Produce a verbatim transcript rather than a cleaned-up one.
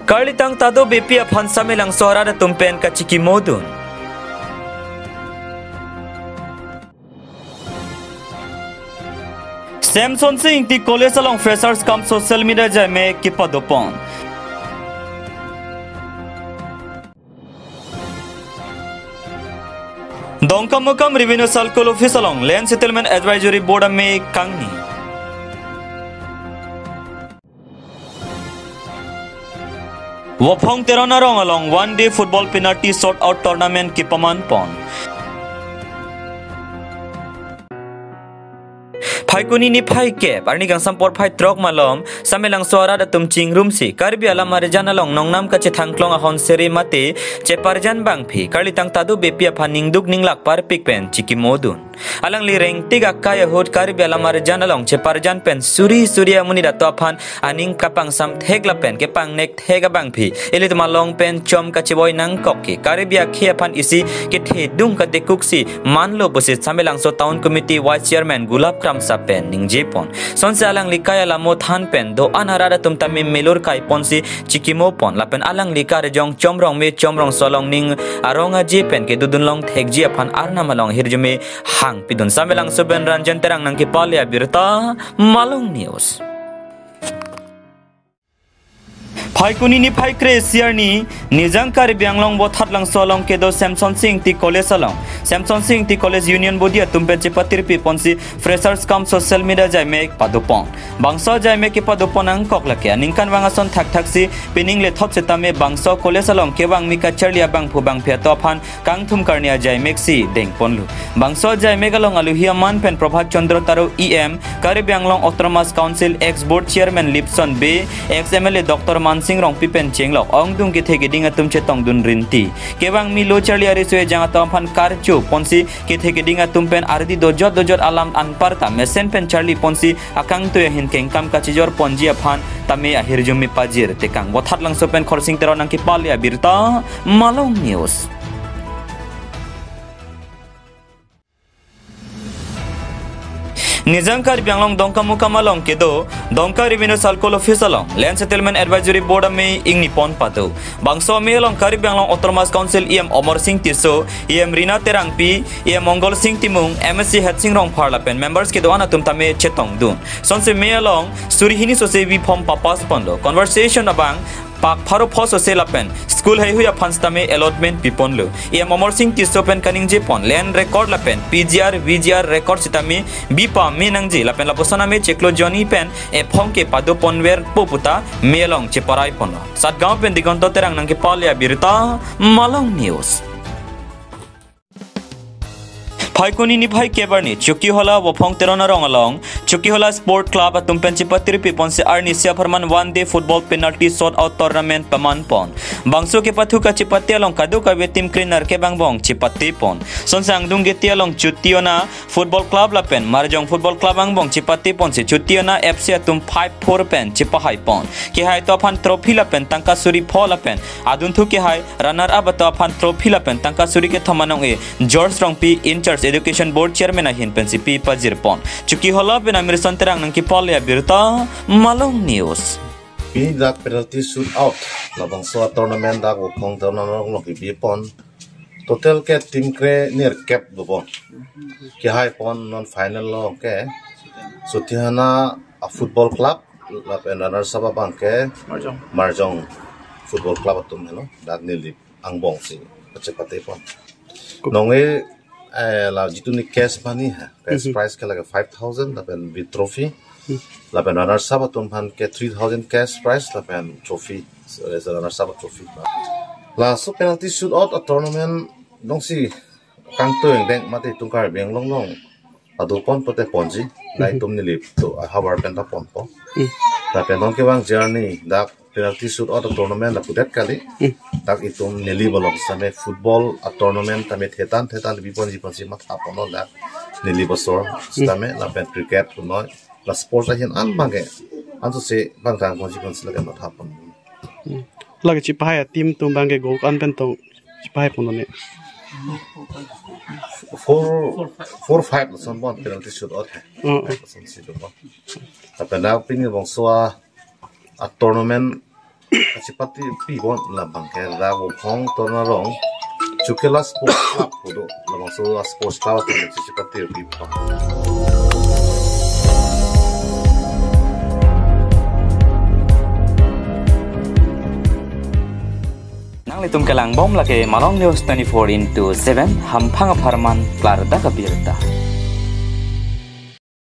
Karlitang Tado Beypi aphan Samelangso arat atum pen kachikimodun. Semsonsing Ingti College along Freshers cum Social Media Ajaimek kepadopon. Dongkamukam Revenue Circle Office along Land Settlement Advisory Board amek kangni. Vophong Teron arong along one day football penalty shootout tournament kepamanpon. Phaikuni niphai kep, arni kangsam porphai throk malom, Samelangso arat atum chingrumsi, Karbi alam arjan along nongnam kachethangklong ahon sere mate, cheparjan bangphi, Karlitang Tado Beypi aphan ningduk ninglak parpik pen chikimodun. Alangli rengtik akai ahut Karbi alam arjan along cheparjan pen suri suri amonit atum aphan aning kapangsam thek lapen kepangnek thek abangphi ilitum along pen chom kachiboi nangkok ke Karbi akhei aphan isi kethedung katekuksi manlo pusi Samelangso Town Committee Vice Chairman Gulab Kramsa pen ningjepon. Sonsi alangli kai alamo than pen do-an arat atum tame melur kaiponsi chikimopon lapen alangli karjong chomrong me chomrongso along ning arong aje pen kedodun long thekji aphan arnam along hirjume hangpidun. Samelangso pen Ranjan Terang nangkepale abirta, Malong News. Phaikuni niphai kre-isi arni, Nijang Karbi Anglong Vothatlangso along kedo Semsonsing Ingti College along, Semsonsing Ingti College Union Body atum pen chepatirpiponsi Freshers cum Social Media Ajaimek padopon. Bangso ajaimek kepadopon angkok lake aningkanvang ason thakthaksi pining lethot setame bangso college along kevangmi kacharli abangphu bangphi atum aphan kangthum karni ajaimeksi dengponlo. Bangso ajaimek along aluhi aman pen Prabhat Chandra Taro E M, Karbi Anglong Autonomous Council ex Board Chairman Lipson Bey, ex M L A Doctor Mansing Rongpi pen chenglok ongdung kethe keding atum chetongdun rinti. Kevangmi lo charli ariso ejang atum aphan karchoponsi kethe keding atum pen ardi dojot dojot alam anparta mesen pen charliponsi akangtui ahin kengkam kachijorponji aphan tame ahirjume pajir tekang. Vothatlangso pen Khorsing Teron nangkepale abirta, Malong News. Nijang Karbi Anglong Dongkamukam along kedo Dongka Revenue Circle Office along Land Settlement Advisory Board amei ingnipon pado. Bangso amei along Karbi Anglong Autonomous Council E M Amarsing Tisso, E M Rina Terangpi, E M Mongolsing Timung, M A C Headsing Rongphar lapen members kedo-an atum tame chetongdun. Sonsi amei along suri hini sose V form papasponlo. Conversation abang pak pharo pho sose lapen school heihui aphan setame allotment piponlo. E M Amarsing Tisso pen kaningjepon land record lapen P G R, V G R record setame bipame nangji lapen lapuson amei chiklo jonni pen ephong kepadoponverpo puta amei along cheparaiponlo. Satgaon pen Digonto Terang nangkepale abirta, Malong News. Phaikuni niphai kep arni Chokihola Vophong Teron arong along Chokihola Sport Club atum pen chepatirpiponsi arnisi apharman one day football penalty shootout tournament pamanpon. Bangso kepathu kachepate along kadokave team kre-nerkep angbong chepatepon. Sonsi angdung gate along Chutiona Football Club lapen Marjong Football Club angbong chepateponsi Chutiona F C atum five four pen chepahaipon. Kehai atum aphan trophy lapen tangka suri pho lapen adunthu kehai runner up atum aphan trophy lapen tangka suri kethom anong-e George Rongpi, in charge Education Board Chairman ahin pensi pi pajirpon. Chokihola pen Amirson Terang nangkepale abirta, Malong News. Pini dak penalty shootout labangso a-tournament dak Vophong Teron arong along kepipon. Total ke team kre-nerkep dopon. Kehaipon non final along ke Chutiona a-football club lapen runners up abang ke Marjong. Marjong Football Club atum helo. Dak neli angbongsi pachepatepon. Nong-e, eh, la jitu ni cash money ha. Cash Mhm. prize ke lake five thousand lapen bi trophy. Mhm. Lapen runners up atum aphan ke three thousand cash prize lapen trophy. So, as a runners up trophy. Laso penalty shootout a-tournament dongsi kangtui angdeng mate itum Karbi Anglong along adoponpo te ponji, Mhm. nelitum neli to ahavar pen ta ponpo. Mhm. Lapen non kevang journey dak penalty shootout a-tournament lapudet kali. Mhm. Dak itum neli bolong setame football a-tournament tame thetan thetan biponji ponsi mathaponlo dak neli bosor Mhm. setame lapen cricket punoi la sports ahin an abang ke ansose bangtang ponji ponsi lake mathapon. Mhm. Lake chepahai a-team atum abang ke goal ko-an pen tong chepahaiponlo ne? Four, four five lason pon penalty shootout he. Oh, oh. Lason si do pon. Lapen dak pini bangso a, a-tournament kachipate pibom labang ke Dak Bophong Torna Rong Chukela Sports Club pu do, labangso a sports club atum kachipate pibom. Nanglitum kelangbom lake Malong News twenty-four into seven, hamphang apharman klardak abirta.